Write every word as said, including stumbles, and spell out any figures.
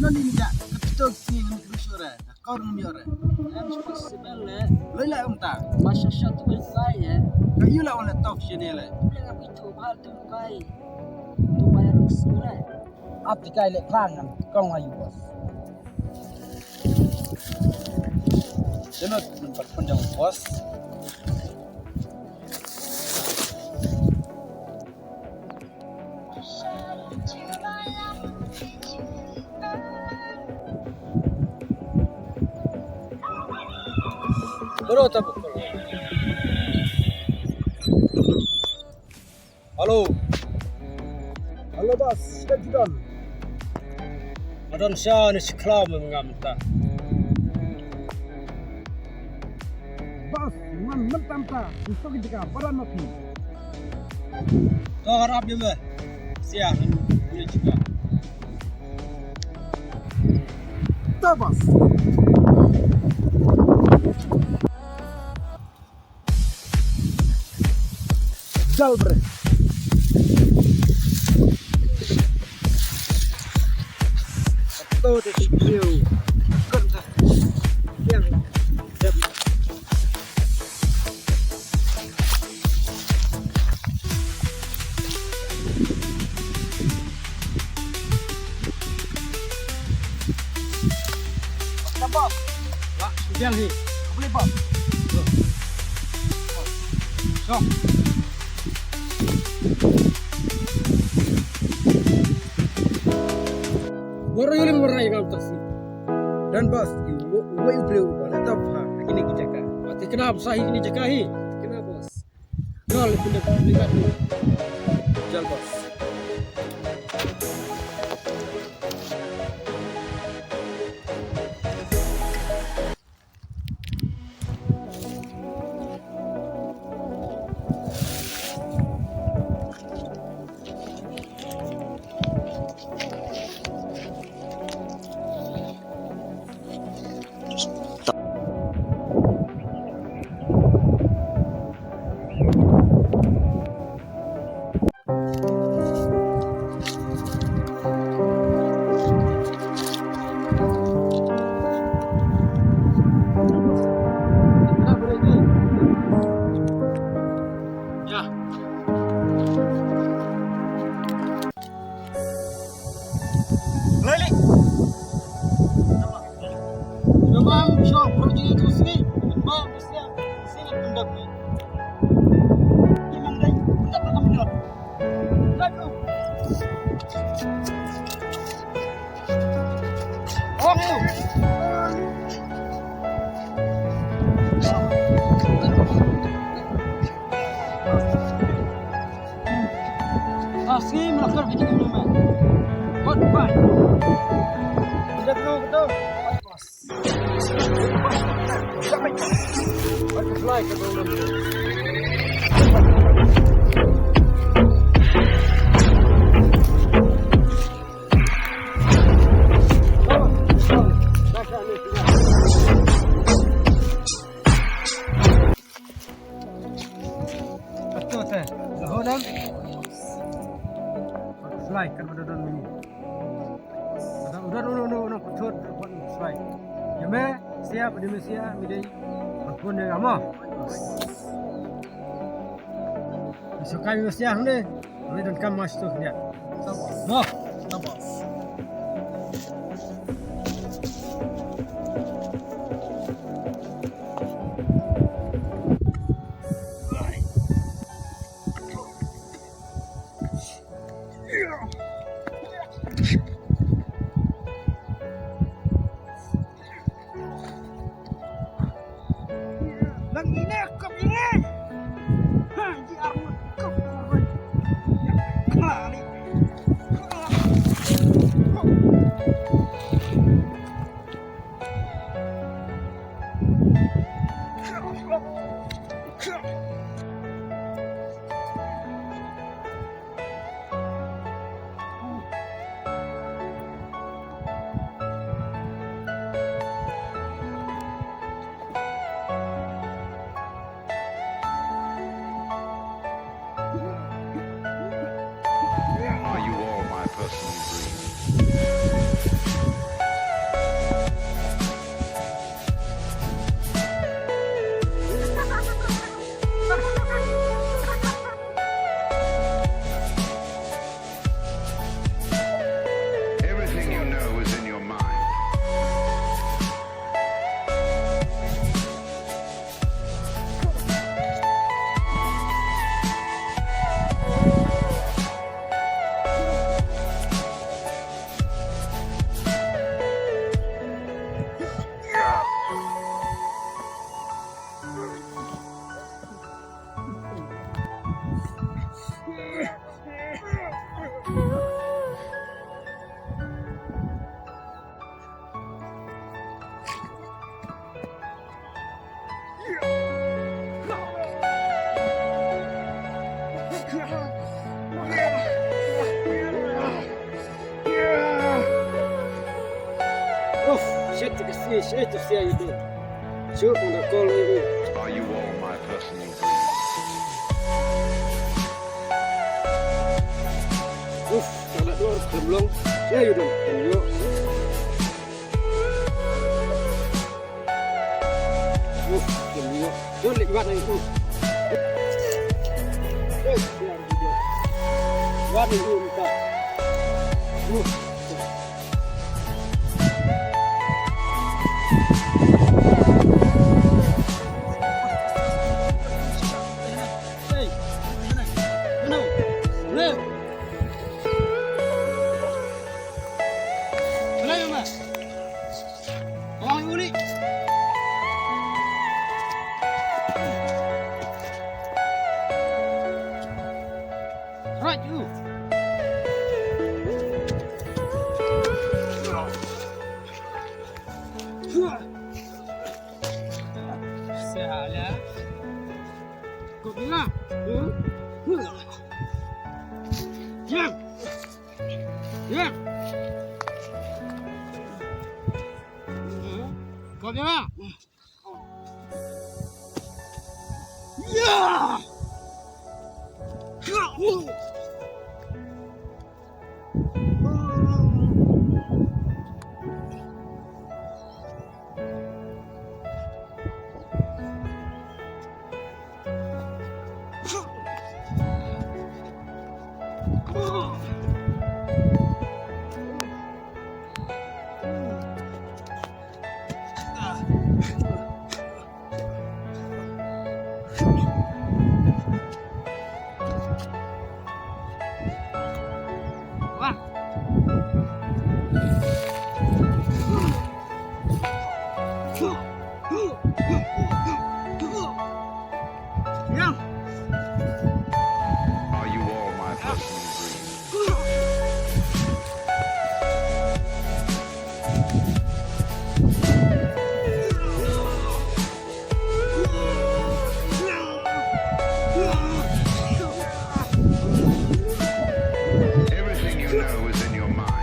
Nani ni ja, ka pito ki sngi ngam kru sure, ka kor ngam yore. Em shu sibel le. Loi la um ta. Ma sha sha tu bai kai e. Ka yu la un le tok shene le. Ble ngam itu bal tu kai. Tu bai rus le. Ap ti kai le klang ngam kong ayu boss. Jeno number phone jong boss. Bro, ta bukol. Hello. Hello boss, ka jidon. Adon sha ni sikhlaw mem ngam ta. Boss, man mentam ta, ni sok jika badan mapi. To harap dia meh. Sia, ni jika. To boss. Jal bre. To de video. Kan ta. Yang. Dep. Stop, boss. Wah, biang hi. Boleh, boss. Tuh. Sok. Baru yuli murai ngam taksi. Dan boss, i wo, wo i breu ba la tap ha, ha kine ki jaka. Ati kena boss, ha kine jaka hi. Kena boss. Jal, pindah, pindah tu. Jal, boss. Ato te, laho dang. Slide kan udah don mini. Udah, udah, udah, udah, udah, putus, buat slide. Ya me, siap, udah me siap, midai. Ampun deh, kamu. Sukai me siap deh. Ini dan kamu masih tuh, ya. Mo. Nang ine kop ine. Ha, ji armut kop armut. Khlali. Shit, shit, shit, shit, you do. Shoot on the call, you do. Are you all my personal dreams? Uf, kalau dua orang belum, ya, you do. Belum. Uf, belum. Don't let you out of it. Uf. Uf, ya, you do. What do you do? Uf. Right, you. Salah. Kau bilang. Diam. Diam. Kau bilang. Ya. Are you all my personal dreams? Everything you know is in your mind.